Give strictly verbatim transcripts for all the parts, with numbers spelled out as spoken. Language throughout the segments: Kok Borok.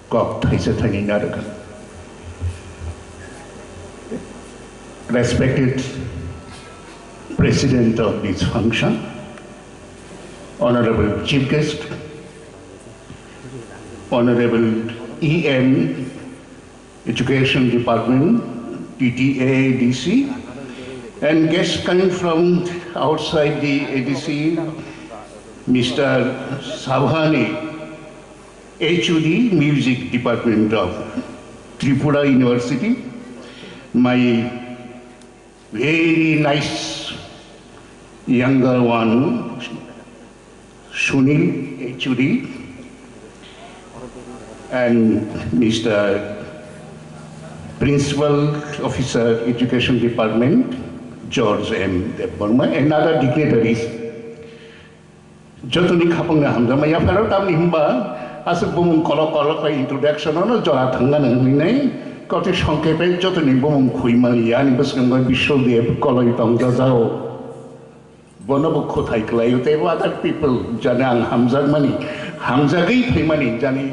Kok thaisa thaini narwkha. Respected President of this function, Honorable Chief Guest, Honorable E M, Education Department, T T A D C, and guests coming from outside the A D C, Mister Savhani, H O D, Music Department of Tripura University, my very nice younger one, Sunil, H O D, and Mister Principal Officer, Education Department, George M Debbarma, and other dignitaries. Jotoni khapangni hamjakma yapharo, tamni hwnba aswk bumung kolok kolok khe introduction-o no jora thangna hwnwi nai, koti songkhepe jotoni bumung khuimani, ani bwskango Biswadev Koloi tong jajao. Bono bo khwthai kwlaio tei other people, jani ang hamjakmani, hamjagwi phaimani, jani,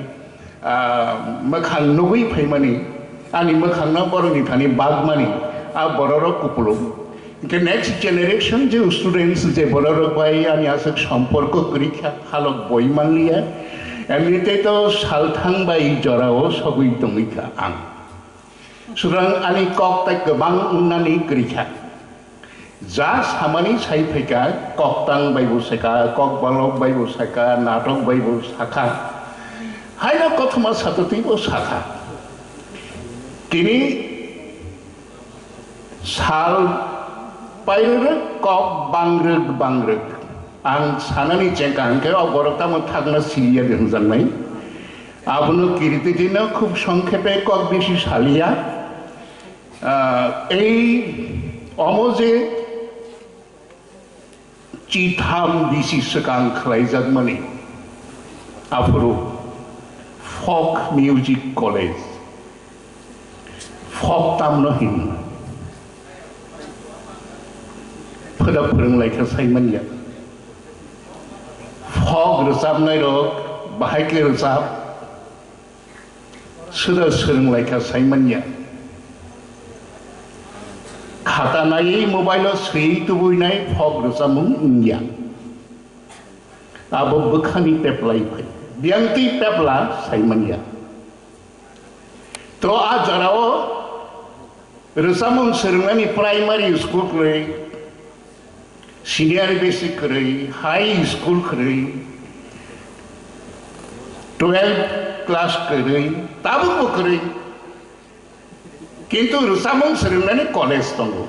ah, mwkhang nugwi phaimani, ani mwkhangno borokni thani bagmani, a bororok kupulung. Hwnkhe next generation je students je bororok bai ani aswk somporko kwrwi kha, halok boi manliya, emnitei to salthang bai jorao sogwi tongwi kha ang. Sutrang ani kok tai kwbang wngnani kwrwi kha. Ja samani sai phaikha, koktang bai bo saikha, kok balok bai bo saikha, natok bai bo sakha. Haino kothoma satotwi bo sakha. Tini sal pairwrwk, kok bangrwk bangrwk. Ang sanani chengkha hwnkhe o borok tamo thakna siliya de hwnjaknai. Abono kiritwi tino khub songkhepe kok bisi saliya. Ah, ei omo je chitham bisi swkang khlaijakmani, aphuru folk music college, folk tamno hino? Phwda phwrwng laikha saimanya. Folk rwchapnairok bahai khe rwchap, Suda swrwng laikha saimanya. Khata naiwi mobile-o swiwi tubuinai folk rwchapmung wngya. Abo bwkhani peplai phai. Biyangtwi pepla saimanya. To a jorao Rwchapmung swrwngnani primary school kwrwi, senior basic kwrwi, high school kwrwi, twelve class kwrwi, tabukbo kwrwi. Kintu rwchapmung swrwngnani college tongo.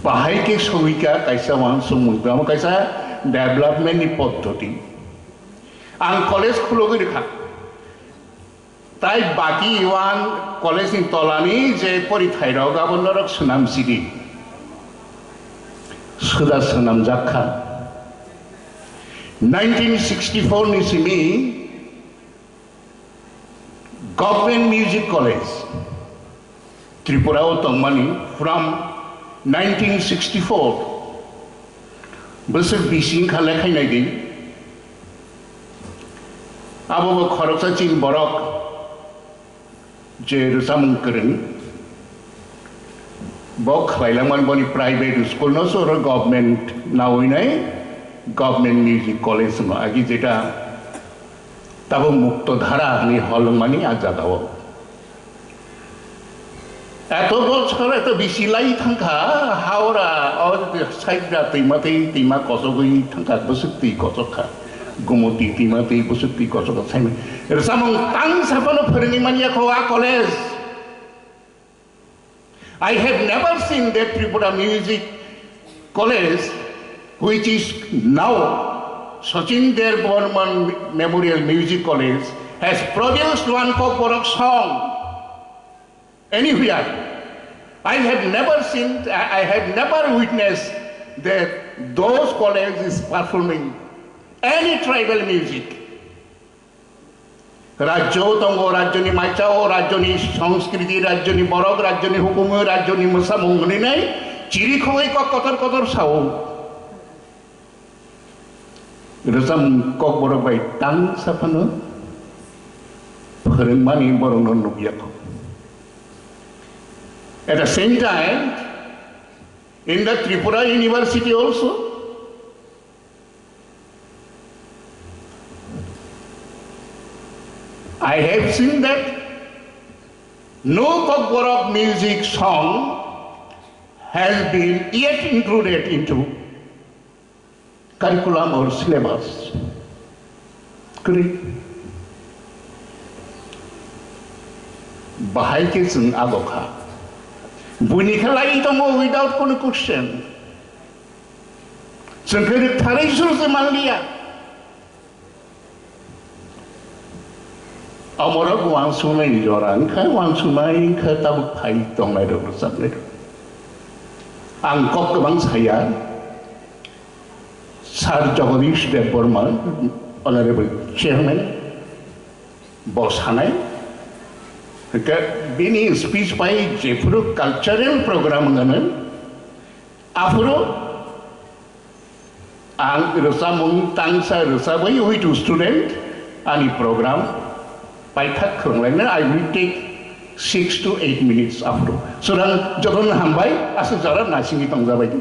Bahai khe sogwikha kaisa uansukmung, tamo kaisa development ni poddoti. Ang college khulogwi rwkha. Tai baki uan college ni tolani je porithai rok abo norok swnam sidi. Suda swnamjak kha. Nineteen sixty-four ni simi Government Music College Tripura o tongmani from nineteen sixty-four bwswk bising kha lekhai nai di. Abo bo khoroksa chini borok je rwchapmung kwrwng, bo khlailangmani boni private school no se oro government nawi nai, government music college no agi jeta tabo mukto dhara ni holwngmani a jaga o. Eto bosor eto bisi lai thangkha, Howrah, o Saibra twima twi twima kosogwi thangkha, bwswk twi kosok kha. Gumoti twima twi bwswk twi kosok kha, saimanya. Rwchapmung tang saphano phwrwngwi manya kho a college. I have never seen that Tripura Music College, which is now Sachin Debbarman Memorial Music College, has produced one Kokborok song. Anywhere. I have never seen, I I have never witnessed that those colleges performing any tribal music. Rajyo tongo, rajyoni maisao, rajyoni sanskriti, rajyoni borok, rajyoni hukumu, rajyoni mwsamung hwnwi nai chiri khogwi kok kotor kotor sao. Rwchapmung Kokborok bai tang saphano Phwrwngmani borokno nukya kho. At the same time, in the Tripura University also, I have seen that no Kokborok music song has been yet included into curriculum or syllabus. Kwrwi. Bahai khe chwng abo kha. Buini khe lai tongo without kono question. Chwng khe rwktharwi suru se manliya. Omorok uansuknai jora wngkha, uansuknai wngkha tabuk phai tongnai rok rwchapnai rok. Ang kok kwbang saya, Sir Jagadish Debbarma, Honorable Chairman, bo sanai, hwnkhe bini speech bai jephuru cultural program wngmani, aphuru ang rwchapmung tangsa rwchabwi with student ani program paithak khwrwnglaina, I will take six to eight minutes aphuru. Surang jotono hambai, aswk jora naisingwi tongjabai.